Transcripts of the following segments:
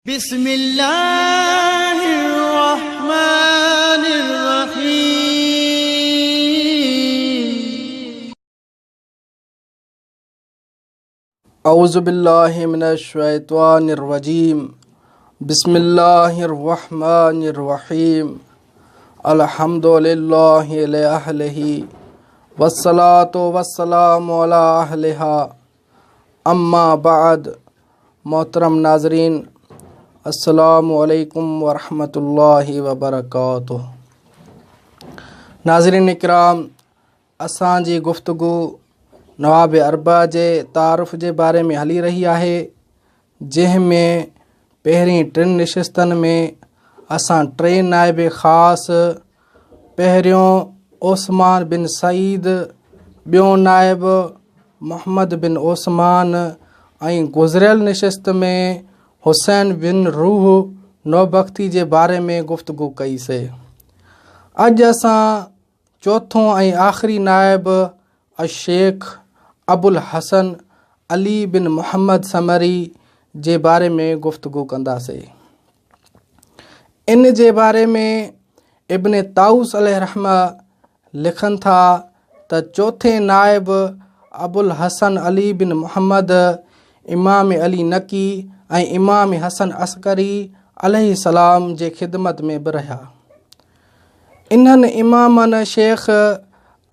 بسم الله الرحمن الرحيم. اعوذ بالله من الشيطان الرجيم بسم الله الرحمن الرحيم الحمد لله لأهله والصلاة والسلام على أهلها اما بعد محترم ناظرين السلام عليڪم ورحمة الله وبرڪاته ناظرين اڪرام اسان جي گفتگو نواب اربع جي تعارف جي باري ۾ هلي رهي آهي جنهن ۾ پهرين ٽن نشستن ۾ اسان ٽي نائب خاص پهريون عثمان بن سعيد، ٻيون نائب محمد بن عثمان ۽ گذريل نشست ۾ حسين بن روح نوبختي جي باري ۾ گفتگو ڪئي سي. اڄ اسان چوٿون ۽ آخري نائب الشيخ ابوالحسن علي بن محمد سمري جي باري ۾ گفتگو ڪنداسي. ان جي باري ۾ ابن طاؤس عليه الرحمة لکن ٿا ته چوٿين نائب ابوالحسن علي بن محمد امام علي نقي ۽ امام حسن عسڪري عليه السلام جي خدمت ۾ به رهيا. انهن امامن شيخ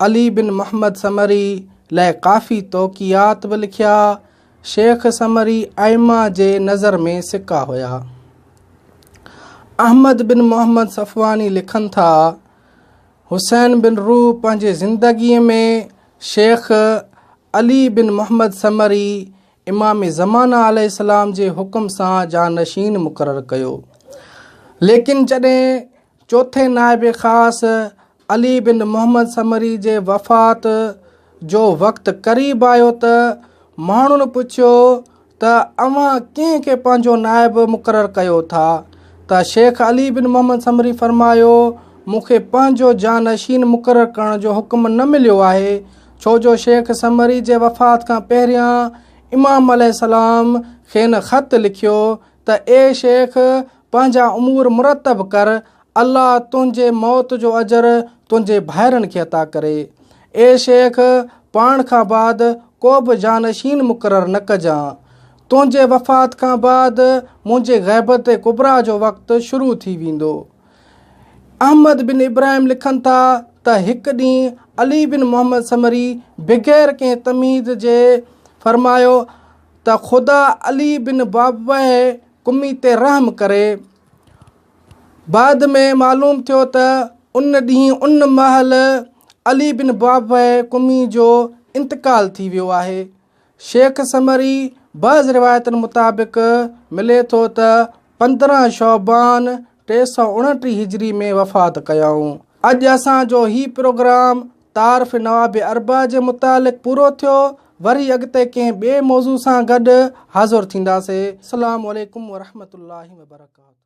علي بن محمد سمري لاء ڪافي توقيعات به لکيا. شيخ سمري ائمه جي نظر ۾ ثقه هيا. احمد بن محمد صفواني لکن ٿا، حسين بن روح پنهنجي زندگيء ۾ شيخ علي بن محمد سمري امام زمانه عليه السلام جي حڪم سان جانشين مقرر ڪيو. ليڪن جڏهن چوٿين نائب خاص علي بن محمد سمري جي وفات جو وقت قريب آيو ته ماڻهن پڇيو ته اوهان ڪنهن کي پنهنجو نائب مقرر ڪيو ٿا ته شيخ علي بن محمد سمري فرمايو مون کي پنهنجو جانشين مقرر ڪرڻ جو حڪم نه مليو آهي ڇو جو شيخ سمري جي وفات کان پهريان امام عليه السلام کين خط لکيو ته اي شيخ پنهنجا امور مرتب ڪر، الله تنهنجي موت جو اجر تنهنجي ڀائرن کي عطا ڪري. اي شيخ! پاڻ کان بعد ڪو به جانشين مقرر نه ڪجان. تنهنجي وفات کان بعد منهنجي غيبت ڪبريٰ جو وقت شروع ٿي ويندو. احمد بن ابراهيم لکن ٿا ته هڪ ڏينهن علي بن محمد سمري بغير ڪنهن تمهيد جي فرمايو ته خدا علي بن بابويه قمي تي رحم ڪري. بعد ۾ معلوم ٿيو ته ان ڏينهن ان مهل علي بن بابويه قمي جو انتقال ٿي ويو آهي. شيخ سمري بعض روايتن مطابق ملي ٿو ته 15 شعبان 329 هجري ۾ وفات ڪيائون. اڄ اسان جو هي پروگرام تعارف نواب اربع جي متعلق پورو ٿيو، وري اڳتي ڪنهن ٻئي موضوع سان گڏ حاضر ٿينداسي. السلام عليڪم ورحمة الله وبرڪاته.